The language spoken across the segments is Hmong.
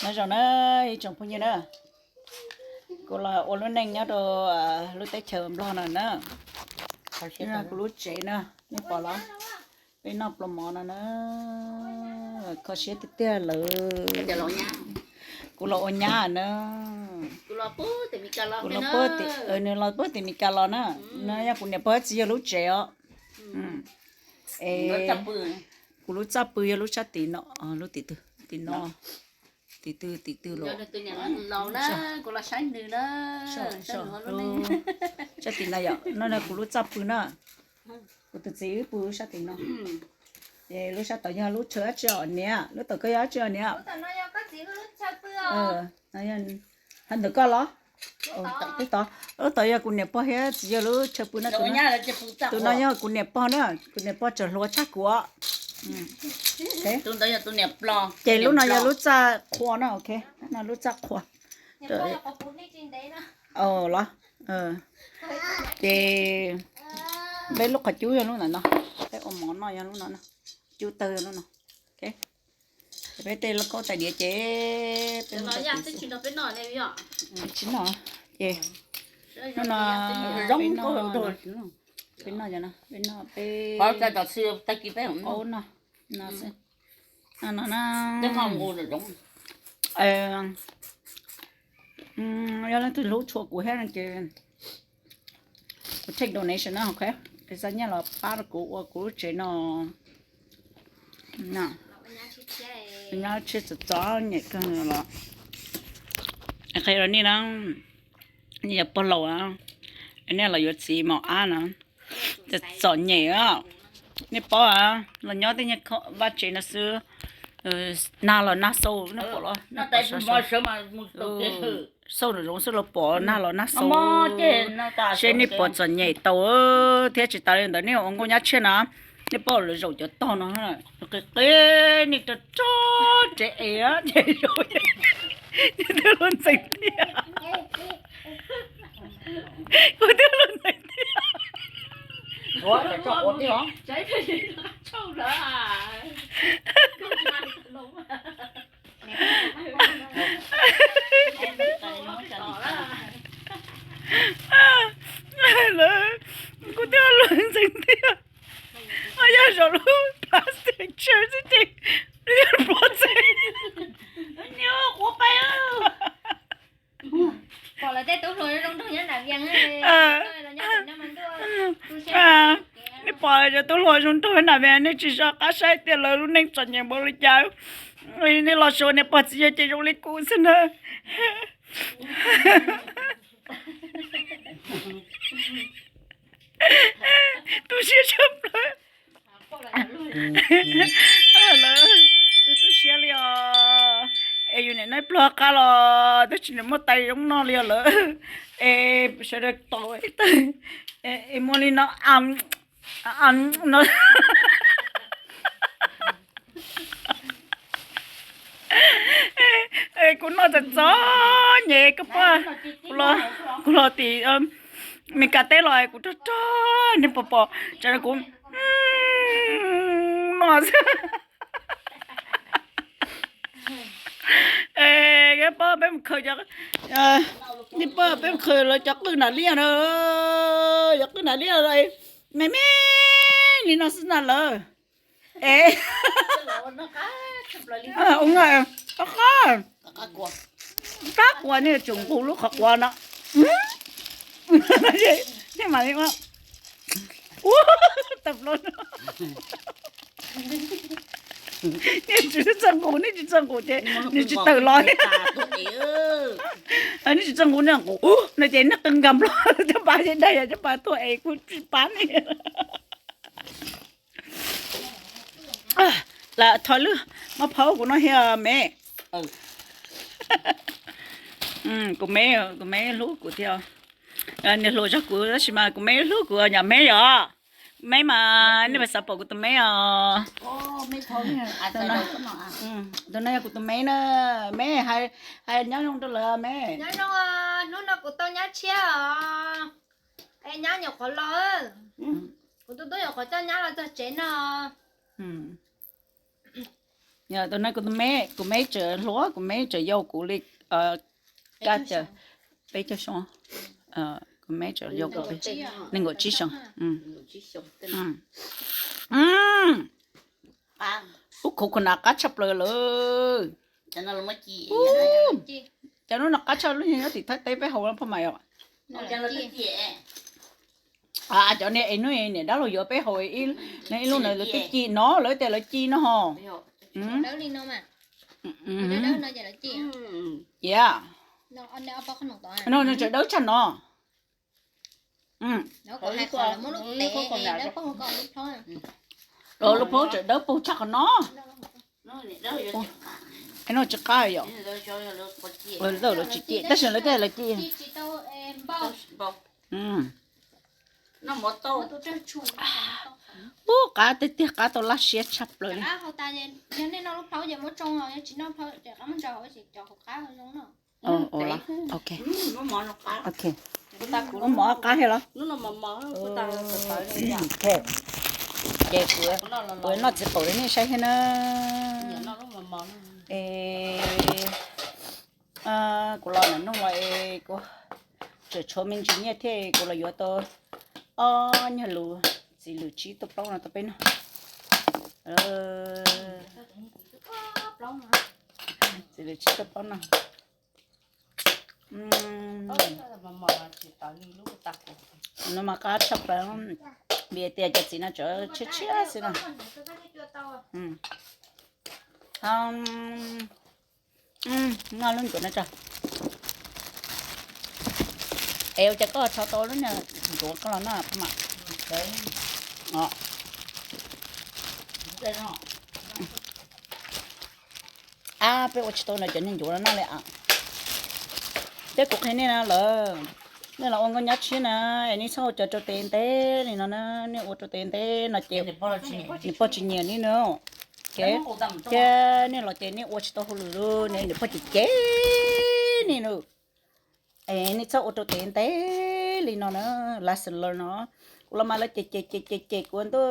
Nyob zoo na ib tsoom phooj ywg na, kuv los ua lub neej nyob rau lub teb chaws Nplog no na. Kuv lub tsev na, nej pom los, peb noj pluas mov no na, kho siab tiag tiag lawm. Kuv los ua nyab na, kuv los puag, nws los puag tim Meskas los na. No yog kuv niam pog txiv yawg lub tsev os. Es kuv lub txaj pw yog lub sab tim no, lub tim twg, tim no, tim twg, tim twg los, sab tim no yom, no kuv lub txaj pw na. Kuv tus txiv wb pw sab tim no. Ces lub sab tod yog lub chaw dab tsi os niam? Lub tom koj yog dab tsi os niam? Hais ntawm koj los? Twb tod, lub tod yog kuv niam pog thiab txiv yawg lub chaw pw na. Tus no yog kuv niam pog na, kuv niam pog tseem hluas tshaj kuv. Ces lub no yog lub txaj qhua na, ok, no lub txaj qhua. Los, ces peb lub qhov cub yog lub ntawm no, peb ua mov noj yog lub no, cub tawg yog lub no. Ces peb tej lauj kaub tais diav ces peb tsis noj. Ces hnub no peb noj, peb noj, peb aub noj no xwb. Yog leej twg hlub tshua kuv thiab no ces kuv take donation na, ok, es xa nyiaj los pab rau kuv ua kuv lub tsev no. Nyob tshiab txom txom nyem kawg los. Qhia rau nej na, nej yog pog laus, nej los yuav txiv mos ab na, txom nyem. Nej paub, los nyob tej nyuag vaj tsev no xwb, nag los nag xau, nej pom los, xau nraum zoov xwb los pom, nag los nag xau. Seb nej puas txom nyem tau thiab. Tsis tas li ntawd nej ua nkauj nyab tshiab na, nej paub lawv zaum cov tog no, qis qis, nej rog rog tsev es ces zaum, nej twb luag ntxeev tiag, kuv twb luag ntxeev tiag. Lawv, kuv twb luag ntxeev tiag. Yog zaum lub plastic chair xwb ces yog pov txeeg. Nej pom cov tub hluas zoo nraug na, nej tsis soj qab saib tias lawv lub neej txom nyem npaum li cas. Nej los xyuas niam pog txiv yawg ces zoo li kuv xwb na. Tu siab tshaj plaws. Lawv, tu siab li os. Es yus niam neej pluag qab los twb tsis muaj tais zoo noj li os lawv. Es sawv daws tos, es muaj li no, no. Kuv noj txom txom nyem koj pab, kuv los tim Meskas teb los kuv rog rog, nej puas pom, tsam no kuv noj xwb. Es pab peb mus khaws, nej pab peb mus khaws lawv cov qwj nam liaj na, cov qwj nam liaj me me li no xwb na lawm. Es, qab qab, qab quav, nej tseem nqus lub qhov quav no. Nej mam li, ua, tawm plaws no. Nej tsis txawj nqus, nej tsis txawj nqus ces nws tsis tawm los. Nej tsis txawj nqus, nej nqus no ces nej qw nkag nplo caj pas ces dag yog caj pas tuag es kuv tsis pab nej. Lam thov lwm, muab phau kuv no thiab me. Kuv me, kuv me hlub kuv thiab. Niam hluas zog kuv tab sis mas kuv me hlub kuv, yog me yom. Me mas nej puas xav pom kuv tus me os? Tus no yog kuv tus me na. Me, hais nyob zoo rau lawv me. Nyob zoo, hnub no kuv tau nyab tshiab os. Es nyab nyuam qhuav los, kuv tus tub nyuam qhuav coj nyab los txog tsev no. Tus no kuv me, kuv me tseem hluas, kuv me tseem yau kuv li kab tias peb caug xyoo. Kuv me tseem yau kuv nees nkaum tsib xyoo. Ub, khuv khuv na qab tshaj plaws lawm. Cov lub no qab tshaj, lub niag nyob tim Thaib teb peb haus no poj mas yom. Cov niag es hnub niam dab laug yuav peb haus ib lub na lawv twb ci no, lawv tias lawv ci no ho. Yog, no tseem dawb tshaj no. Lub plhaub tseem dawb paug tshaj qhov no. No tsis qab yom. Lawv tsis ci tab sis lawv tias lawv ci. Ub, qab tiag tiag, qab tau laj siab tshaj plaws li. Ua mov qab thiab los? Ces kuv noj txiv qaum rau nej saib thiab na. Kuv los ntawm no los kuv tseem tshuav me ntsis nyiaj thiab, kuv los yuav tau ob nyuag lus txiv lwm tsib tuaj plaub no tau peb noj. Txiv lwm tsib tuaj plaub noj. No mas qab tshaj plaws, vim tias cov txiv no tseem tshiab tshiab xwb no. Noj lub ncuav no tso. Es ua cas koj rho tau lub niag ncuav koj los noj mas? Ab, peb ua tsis tau no cov niag ncuav no noj li as. Thiab kuv qhia nej na lawm, nej los ua nkauj nyab tshiab na, es nej txhob ua cov rau tes ntev li no na, nej ua rau tes ntev no ces nws pog tsis nyiam nej na. Thiab nej los ces nej ua tsis tau hauj lwm li ne, nws pog ces cem nej na. Es nej txhob ua rau tes ntev li no na, lesson learn no. Kuv los mas lawv cem cem cem cem cem kuv ntuj,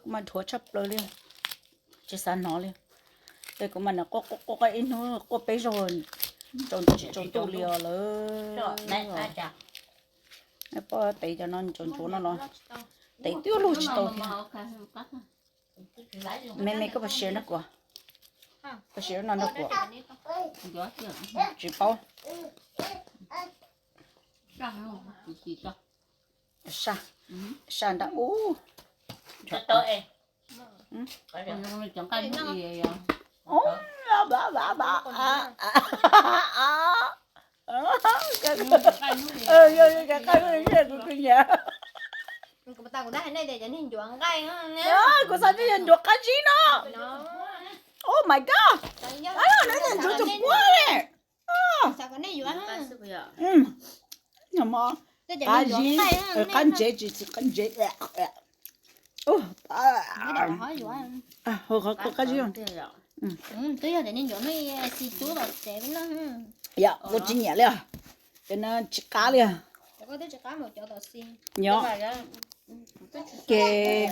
kuv mas dhuav tshaj plaws li, tsis xav hnov li. Ces kuv mas nim quaj quaj quaj ib hnub quaj peb zaug, tsaus ntuj tsis tsaus ntuj li os lawm. Poj tev cov no tsaus ntuj no los tev twb luag tsis tau thiab. Me me koj puas share nrog kuv? Koj share no nrog kuv. Tsis paub. Saj, saj nrab ub. Yog, yog, yog, yog, kuv nyiam. Kuv xav tias yog ncuav qab zib no. Oh my god. Ncuav tseem puab li. Qab zib, qab ntsev tsis tsis qab ntsev. Hauv qhov qab zib. Yog, kuv tsis nyiam li os. Ces no tsis qab li os. Nyob. Ces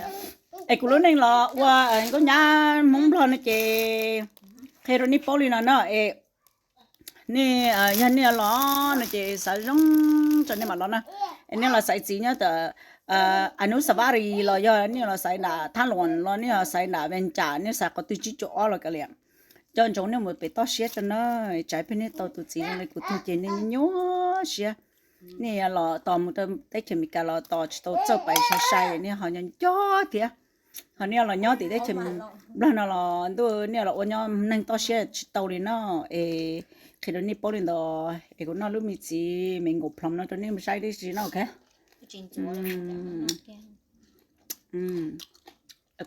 es kuv lub neej los ua nkauj nyab Hmoob Nplog no ces qhia rau nej paub li no na es nej, yog nej los no ces xav zoo tso nej mam los na. Es nej los xaiv txiv nyob tam Anusawari los yog nej los xaiv nram Thab Luam los nej los xaiv nram Vees Cas, nej xaiv qhov twg tsib caug ob los kav liam. Nco ntsoov nej mus pem toj siab tso na, tsam peb nej tau tus txiv zoo li kuv tug ces nej nyuaj siab. Nej los tos mus rau teb chaws Amelikas los tos tsis tau txawj pais sai sai, nej ho nco nco thiab. Ho nej los nyob tim teb chaws Nplog no los ntuj nej los ua nyob neeg toj siab tsis tau li no. Es qhia rau nej paub li ntawd es kuv noj lub me txiv me nkaum plhom no rau nej mus saib tib si no, ok.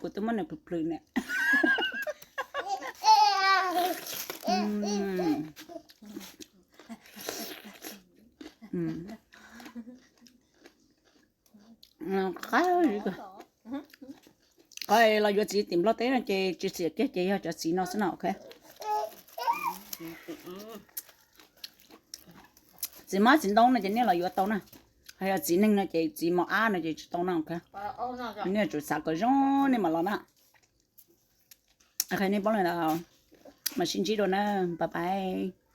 Kuv twb muab nws plhws plhws na. Qhov los yuav txiv tim Nplog teb no ces tsis xiam kiag ces yog cov txiv no xwb no, ok. Txiv mab txiv ntoo no ces nej los yuav tau na. Ho yog txiv neeg no ces txiv mos ab no ces tsis tau na, ok. Nej tsum xav kom zoo nej mam los na. Nej paub li ntawd, mam sib ntsib dua na, bye bye.